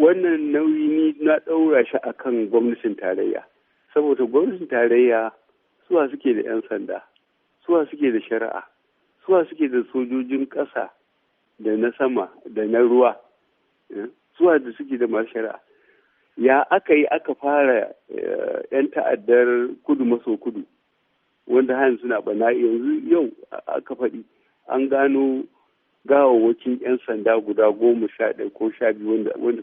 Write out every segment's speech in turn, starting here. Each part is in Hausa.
Wannan nauyi ni na ɗaura shi akan gwamnatin tarayya. Saboda gwamnatin tarayya suwa suke da 'yan sanda, suwa suke da shari'a, suwa suke da sojojin ƙasa da na sama da na ruwa, suwa da suke da masu shari'a. Ya aka yi aka fara 'yan ta'addar kudu maso kudu wanda har suna bana yanzu yau aka faɗi an gano gawawwakin 'yan sanda guda 11 ko 12 wanda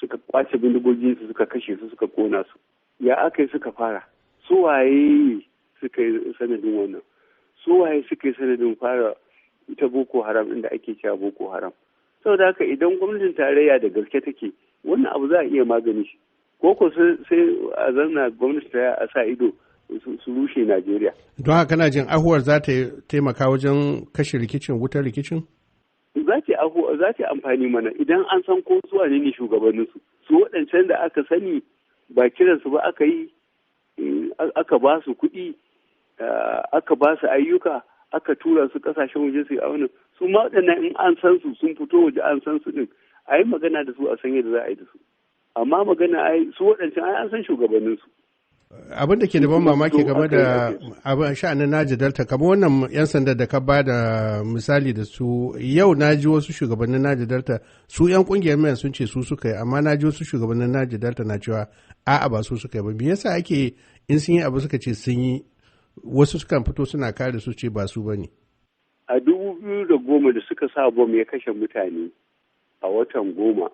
suka kwace bindigoginsu, suka kashe su, suka kona su. Ya aka yi suka fara? Su waye suka yi sanadin wannan? Su waye suka yi sanadin fara ita Boko Haram inda ake cewa Boko Haram? Saboda haka idan gwamnatin tarayya da gaske take, wannan abu za a iya magani shi. Ko ko sai a zanna gwamnati ta a sa ido su rushe Najeriya. Don haka kana jin ahuwar za ta taimaka wajen kashe rikicin, wutar rikicin? Za ta amfani mana idan an san ko su wane ne shugabanninsu. Su waɗancan da aka sani ba kiransu ba aka yi, aka ba su kuɗi, aka ba su ayyuka, aka tura su ƙasashen waje su yi auna. Su ma waɗannan in an san su sun fito waje an san su ɗin, a yi magana da su a san yadda za a yi da su. Amma magana ai su waɗancan ai an san shugabanninsu. Abin da ke da ban mamaki game da abin sha'anin Niger Delta, kamar wannan 'yan sanda da ka ba da misali da su yau, na ji wasu shugabannin Niger Delta, su 'yan kungiyar mai sun ce su suka yi, amma na ji wasu shugabannin Niger Delta na cewa a'a, ba su suka yi ba. Me yasa ake in sun yi abu suka ce sun yi, wasu sukan fito suna kare su ce ba su ba ne? A 2010 da suka sa bom ya kashe mutane a watan 10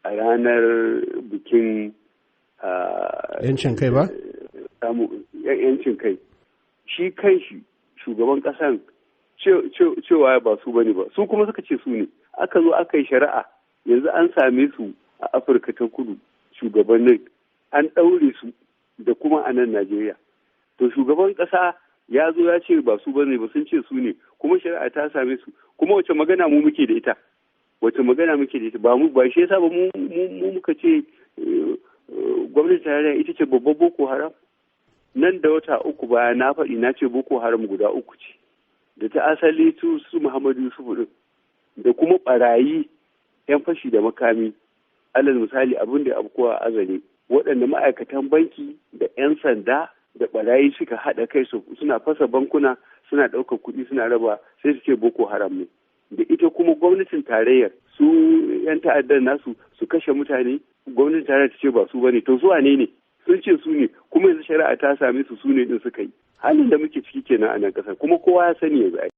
a ranar bikin yancin kai ba? Yancin kai. Shi kan shi shugaban kasan cewa ba su bane ba, su kuma suka ce su ne. Aka zo aka yi shari'a, yanzu an same su a Afirka ta Kudu, shugabannin an ɗaure su da kuma a nan Najeriya. To shugaban ƙasa ya zo ya ce ba su bane ba, sun ce su ne, kuma shari'a ta same su. Kuma wace magana mu muke da ita? Wace magana muke da ita? Ba mu ba shi yasa ba mu muka ce gwamnati tarayya ita ce babban Boko Haram. Nan da wata 3 baya na faɗi na ce Boko Haram guda 3 ce, da ta asali su Muhammadu Yusuf din, da kuma barayi yan fashi da makami, alal misali abin da abkuwa Azare, waɗanda ma'aikatan banki da 'yan sanda da barayi suka haɗa kai suna fasa bankuna, suna ɗaukar kuɗi suna raba, sai su ce Boko Haram ne. Da ita kuma gwamnatin tarayyar, su 'yan ta'addar nasu su kashe mutane, gwamnatin tarayyar ta ce ba su bane. To su wane ne? Sun ce su ne, kuma yanzu shari'a ta same su, su ne din suka yi. Halin da muke ciki kenan a nan kasar, kuma kowa ya sani yanzu ai.